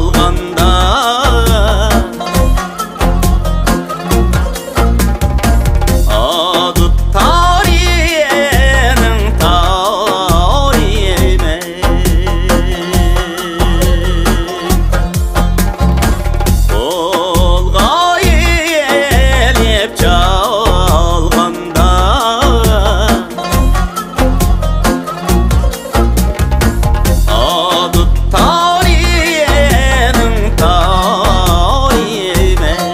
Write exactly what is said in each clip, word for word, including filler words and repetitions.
قالغاندا، ئا دۇتارىنىڭ تارى مەن. قولغا ئېلىپ چالغاندا، ئا دۇتارىنىڭ تارى مەن.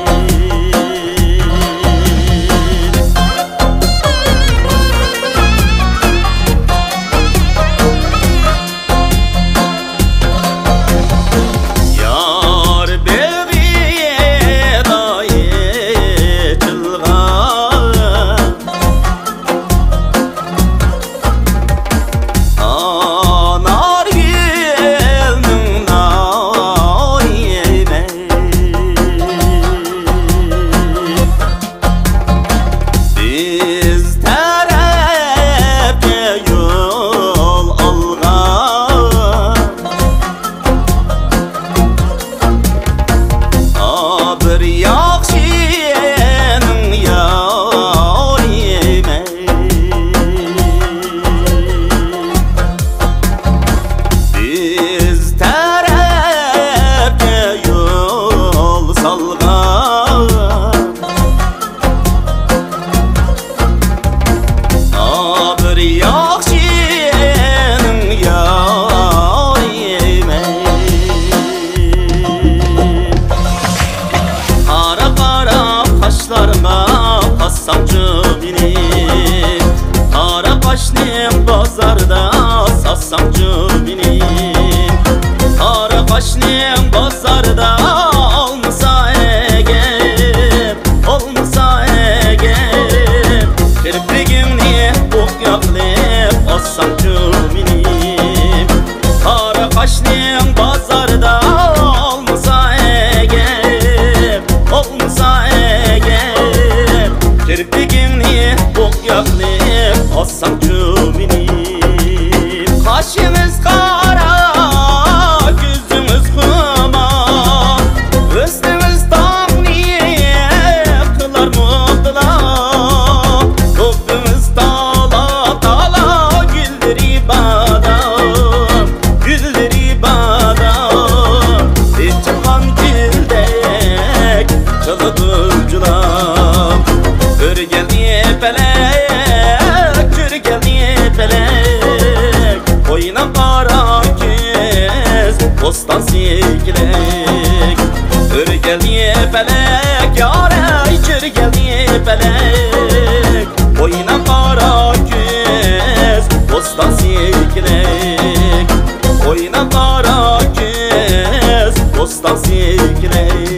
يار بېغىدا ئېچىلغان ئانار گۈلنىڭ نارى مەن. بىز تەرەپكە يول ئالغان، ئا، بىر ياخشىنىڭ يارى مەن. بىز تەرەپكە يول سالغان، ئا، بىر ياخشىنىڭ يارى مەن. قارا، قارا قاشلارغا باسساڭچۇ مېنى، قارا قاشنى بازاردا ساتساڭچۇ مېنى، قارا قاشنى بازاردا ئالمىسا ئەگەر، ئالمىسا ئەگەر، كىرپىكىڭنى ئوق ياقلىق ئاسساڭچۇ مېنى، قارا قاشنىڭ بازاردا ئالمىسا ئەگەر، ئالمىسا ئەگەر، كىرپىكىڭنى ئوق ياقلىق ئاسساڭچۇ مېنى. قاشىڭىز قارا، كۆزىڭىز خۇمار، ھۆسنىڭىز تاڭنى قىلار مۇپتىلا، ھۇببىڭىز تالا، تالا، گۈللىرى بادام، گۈللىرى بادام، ئېچىلغان گۈلدەك قىلىدۇ جۇلاپ. ئۆرگەلدى پەلەك، ئۆرگەلدى پەلەك، ئويناپ قارا كۈز بوستان سىيكىلەك. ئۆرگەلدى پەلەك، يارەي، ئۆرگەلدى پەلەك، ئويناپ قارا كۈز بوستان سىيكىلەك. ئويناپ قارا كۈز بوستان سىيكىلەك.